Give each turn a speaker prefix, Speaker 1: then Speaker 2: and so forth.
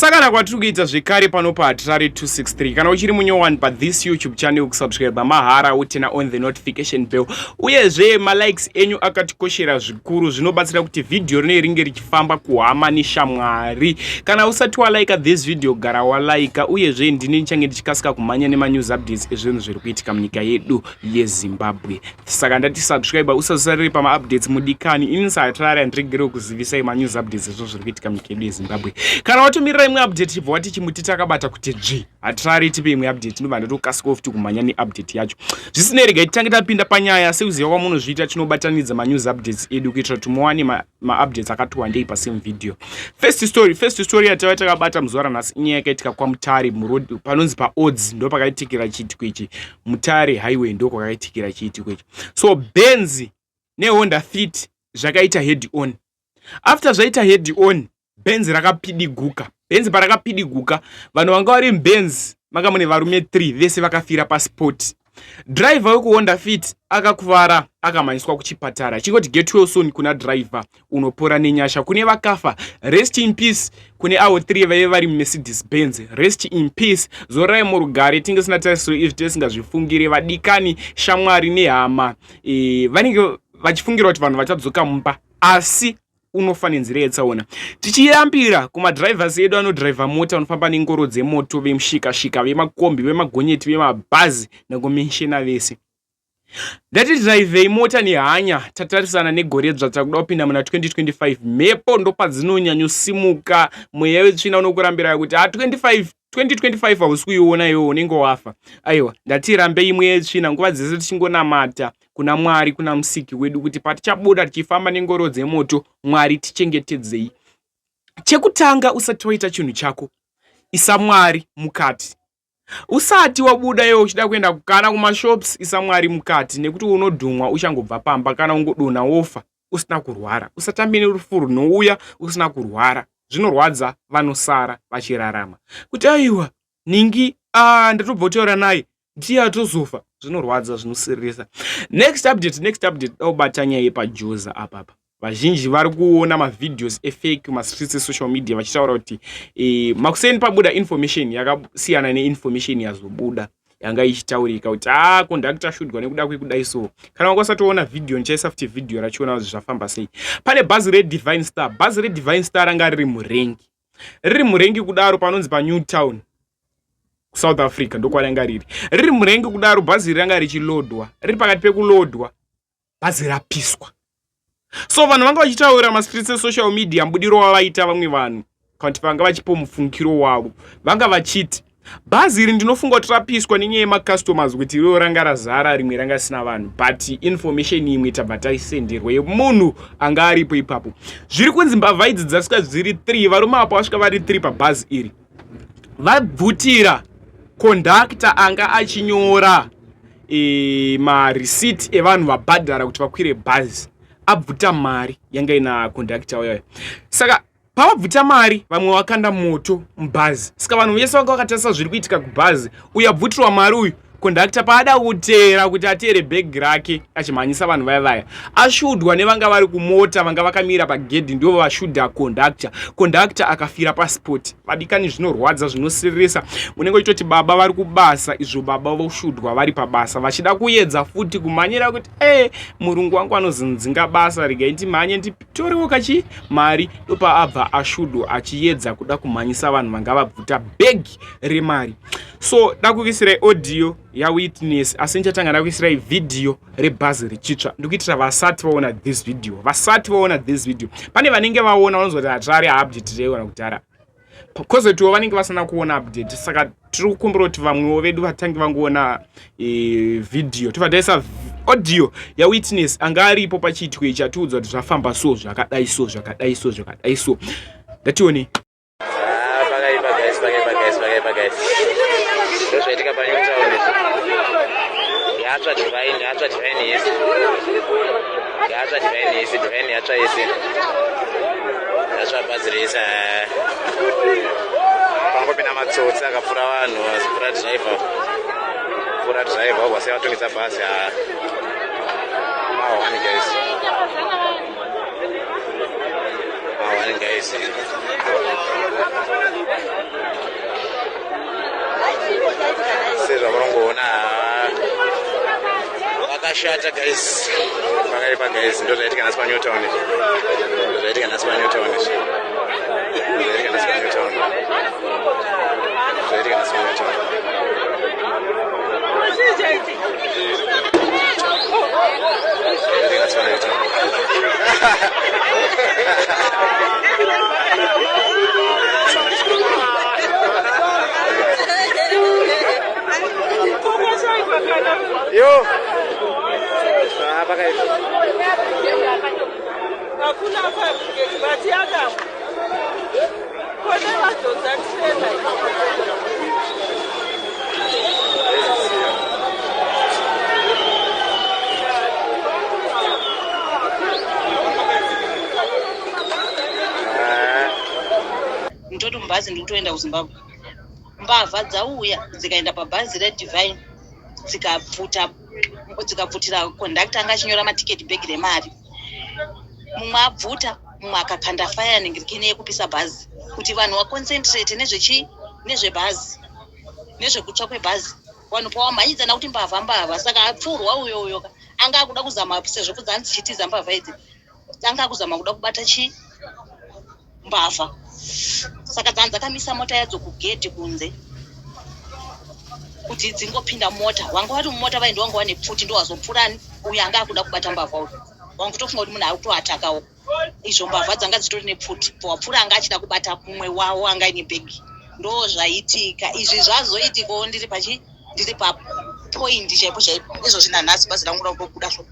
Speaker 1: Kusakana kwatiri kuita zvekare pano paHatirari 263. Kana uchiri munyowani pathis YouTube channel, kusubscribe mahara, utena on the notification bell, uyezve malikes enyu akatikoshera zvikuru, zvinobatsira kuti vhidhiyo rinei ringe richifamba kuhama neshamwari. Kana usati walaika this video, gara walaika. Uyezve ndini ndichange ndichikasika kumhanya nemanews updates ezvinhu zviri kuitika munyika yedu yeZimbabwe. Saka ndati subscribe usazosarire pamaupdates, mudikani. Ini saHatirari handiregere kuzivisai manews updates ezvinhu zviri kuitika munyika yedu yeZimbabwe. Kana watomirira imwe update, chibva wati chimuti takabata kuti dzvi, Hatirari tipe imwe update, ndobva ndatokasikawo futi kumhanya neupdate yacho. Zvisinei, regai titange tapinda panyaya. Sekuziva kwamunozviita, tinobatanidza manews updates edu kuitira kuti muwane maupdates akati wandei pasame video. First story, first story yatava takabata muzuva ranhasi inyaya yakaitika kwaMutare, muroad panonzi paOdds, ndo pakaitikira chiitiko ichi. Mutare Highway ndo kwakaitikira chiitiko ichi. So Benz neHonda Fit zvakaita head on. After zvaita head on, Benz rakapidiguka. Benz parakapidiguka, vanhu vanga vari muBenz manga mune varume 3, vese vakafira paspot. Driver wekuHonda Fit akakuvara, akamhanyiswa kuchipatara. Chingoti get well soon kuna driver, unopora nenyasha. Kune vakafa, rest in peace. Kune avo 3 vaive vari muMercedes Benz, rest in peace, zorai murugare. Tinge sina tarisiro izvi, tisingazvifungire. Vadikani, shamwari nehama, vanenge vachifungira kuti vanhu vachadzoka mumba, asi unofa nenzira yetsaona. Tichiyambira kumadrivers edu anodhiraivha mota, vanofamba nengoro dzemoto, vemushikashika, vemakombi, vemagonyeti, vemabhazi, nekumenshena vese, ndatidhiraivhei mota nehanya. Tatarisana negoredzva, takuda kupinda muna 2025. Mhepo ndopadzinonyanyosimuka, mweya wetsvina unokurambira kuti a 25 2025 hausi kuiona iwe, unenge wafa. Aiwa, ndatirambei mweya yetsvina nguva dzese, tichingonamata kuna Mwari, kuna Musiki wedu, kuti patichabuda tichifamba nengoro dzemoto, Mwari tichengetedzei. Chekutanga, usati waita chinhu chako, isa Mwari mukati. Usati wabuda iwe uchida kuenda kana kumashops, isa Mwari mukati, nekuti unodhumwa uchangobva pamba. Kana ungodonha wofa usina kurwara, usatambe nerufu runouya usina kurwara. Zvinorwadza vanosara vachirarama kuti aiwa, ningi ndatobva kutaura naye, ndiye atozofa. Zvinorwadza, zvinosiririsa. Next update, next update, daubata nyaya yepaJoza apapa. Vazhinji vari kuona mavideos efake mastreets esocial media vachitaura kuti makuseni pabuda information yakasiyana neinformation yazobuda yanga ichitaurika kuti a conductor shudwa nekuda kwekudai. So kana wanga usatoona video, ndichaisa futi video rachiona kuti zvafamba sei. Pane bhazi reDivine Star. Bhazi reDivine Star ranga riri murengi, riri murengi kudaro, panonzi paNew Town, South Africa, ndokwaranga riri. Riri murengi kudaro, bhazi iri ranga richilodwa. Riri pakati pekulodwa, bhazi rapiswa. So vanhu vanga vachitaura mastreets esocial media, mubudiro wavaita vamwe vanhu, kana kuti vanga vachipa mufungiro wavo, vanga vachiti bhazi iri ndinofunga kuti rapiswa nenyaya yemacustomers, kuti iro ranga razara, rimwe ranga risina vanhu. But information imwe tabva taisenderwa yemunhu anga aripo ipapo, zviri kunzi mbavha idzi dzasvika dziri 3. Varume apo vasvika vari 3 pabhazi iri, vabvutira conductor anga achinyora mareceipt evanhu vabhadhara kuti vakwire bhazi. Abvuta mari yanga ina conductor uyayo. Saka pavabvuta mari, vamwe vakanda moto mubhazi. Saka vanhu vese vanga vakatarisa zviri kuitika kubhazi. Uyu abvutirwa mari, uyu conductor, paada kuteera kuti ateere bhegi rake achimhanyisa vanhu vaya vaya, ashudwa nevanga vari kumota, vanga vakamira pagedhi, ndivo vashudha conductor. Conductor akafira paspot. Vadikani, zvinorwadza, zvinosiririsa. Unenge uchitoti baba vari kubasa, izvo baba voshudwa vari pabasa, vachida kuedza futi kumhanyira kuti murungu wangu anozinzinga basa, regai ndimhanye nditorewo kachi mari. Ndopaabva ashudwa achiedza kuda kumhanyisa vanhu vanga vabvuta bhegi remari. So dakuisirai audio yawitness, asi ndichatanga ndakuisirai vhidhiyo rebhazi richitsva, ndikuitira vasati vaona this video. Vasati vaona this video, pane vanenge vaona vanonzwa kuti Hatirari haupdate taiona kudhara, kozotiwo vanenge vasina kuona update. Saka tiri kukumbira kuti vamwewo vedu vatange vangoona vhidhiyo, tobva taisa audio yawitness anga aripo pachiitiko ichi, atiudza kuti zvafamba so, zvakadai so, zvakadai so, zvakadai so. Ngatione.
Speaker 2: Pakaipa guys, pakaipa guys, pakaipa guys. Ndozvaitika paNew Town izvi. Yatsva Divine, yatsva Divine yese, yatsva Divine yese, Divine yatsva yese, yatsva bhazi rese. Pangopinda matsotsi akapfura vanhu, asipfura driver, pfura driver, wabva sei vatongesa bhazi. Ha, mahwani guys, mahwani guys. Pakashata guys, pakaipa guys. Ndo zvaitika nhasi paNewtown izvi. Ndo zvaitika nhasi paNewtown izvi. Ndo zvaitika nhasi paNewtown. Zvaitika nhasi paNewtown. Zvaitika nhasi paNewtown. Yo! Ah, pakaipa.
Speaker 3: Hakuna fabricate but yakamwa kone vadhonza trailer.
Speaker 2: Ah.
Speaker 4: Nditoti mubhazi ndiri kutoenda kuZimbabwe, mbavha dzauya dzikaenda pabhazi reDivine, dzikabvuta, dzikabvutira kondakta anga achinyora matiketi bhegi remari. Mumwe abvuta, mumwe akakanda fire nengirikini yekupisa bhazi kuti vanhu vaconcentrate nezvechi nezvebhazi, nezvekutsva kwebhazi. Vanhu pawamhanyidzana kuti mbavha, mbavha, saka apfuurwa uyo uyo ka anga akuda kuzama, sezvo kudzanzi dzichitiza mbavha idzi, anga akuzama kuda kubata chi mbavha. Saka dzanzi dzakamisa mota yadzo kugedhi kunze kuti dzingopinda mota. Wanga vari mumota vaindi wanga wane pfuti, ndo wazopfurani uyo anga akuda kubata mbavha uyu. Wanga kutofunga kuti munhu ari kutoatakawo, izvo mbavha dzanga dzitori nepfuti. Wapfura anga achida kubata mumwe wavo anga aine bhegi. Ndo zvaitika izvi. Zvazoitikawo ndiri pachi ndiri papoindi chaipo chaipo izvozvi nanhasi bhazi rangu rakutobuda so.